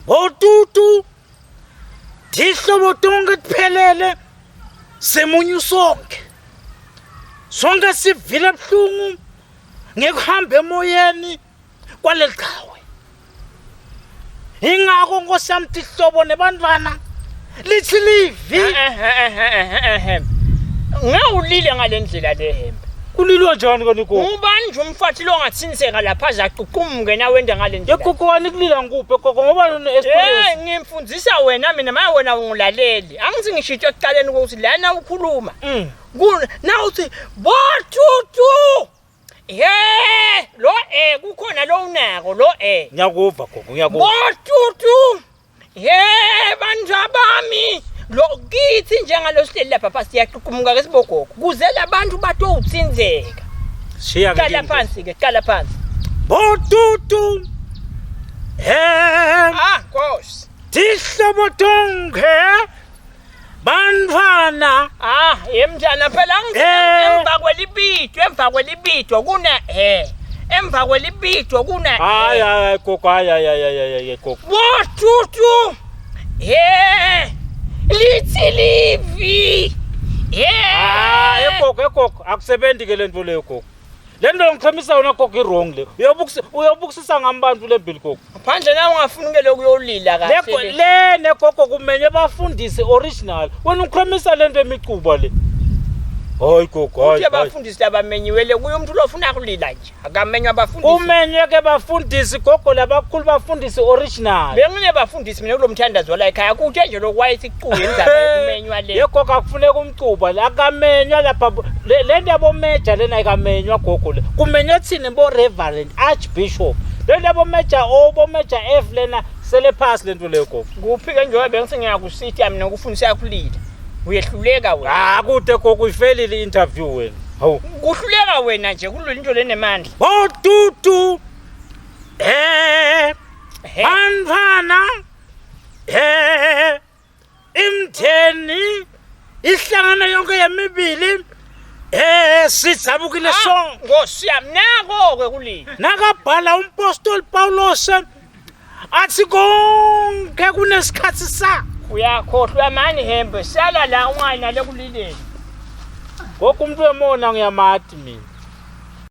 Botutu tihlobo tonke tiphelele semunyu sonke. Sonke sivile buhlungu ngekuhamba emoyeni kwaleli qhawe. Ingakho Nkosi yami tihlobo nebantwana lithi livi. Ngawulile ngale ndlela le hembe. Kulilwa njani kani gogo? Ubani nje umfathi lo ongathinseka lapha aze aququmuke na wenda ngale ndlela. Yegogo wani kulila ngikuphi gogo ngoba lona Eh experience. ngimfundisa wena mina manje wena ungilaleli. Angithi ngishito ekuqaleni ukuthi lana ukhuluma. Na uthi botutu. He lo eh kukhona lo unako lo eh. Ngiyakuva gogo ngiyakuva. Botutu. He bantu abami. Lo kithi njengalo sihleli lapha pha siyaququmuka ke sibogogo. Kuze labantu batowutsinzeka. Shiya ke. Qala phansi ke, qala phansi. Botutu. He Ah, Nkosi. tihlobo tonke bantwana Ah, yemntana phela angithi Eh. emva kwelibidwe, emva kwelibidwe kuna eh. Emva kwelibidwe kuna eh. hayi hayi gogo hayi hayi hayi hayi hayi gogo Botutu. Eh. Lithi livi. Eh. hayi gogo gogo akusebenzi ke lento leyo gogo le nto ngichemisa yona gogo i-wrong le uyobukisisa ngami bantu le mbili gogo Phandle na ungafuni ke lokuyolila kahle. Le negogo kumenye bafundise original wena ukhomisa lento emicuba le hayi gogo hayi Uthi abafundisi labamenyiwe le kuye umuntu lofuna kulila nje. Akamenywa abafundisi. Kumenywe ke bafundisi gogo labakhulu bafundisi original. Bengine bafundisi mina kulomthandazo la ekhaya kuthe nje lokwayithi kucuye indaba yokumenywa le. Yegogo akufuneka umcuba la akamenywa lapha le nto yabomeja lena ayikamenywa gogo le. Kumenywa thina bo Reverend Archbishop. Le nto yabomeja O bomeja F lena sele phasi lento leyo gogo. Kuphi ke njengoba bengithi ngiyakusitha mina ukufundisa kulila. Uyehluleka wena. Ah kude gogo uyifelile i-interview wena. Hawu. Kuhluleka wena nje kulula into lenemandla. Botutu. Eh. Bantwana. Eh. Imtheni ihlangana yonke yemibili. Eh sidzabukile sonke. Nkosi yami nako ke kulila. Nakabhala umpostoli Paulos athi konke kunesikhathi sa. Uyakhohlwa mani hembe sala la ungayi nale kulileni. Gogo umuntu wemona ngiyamati mina.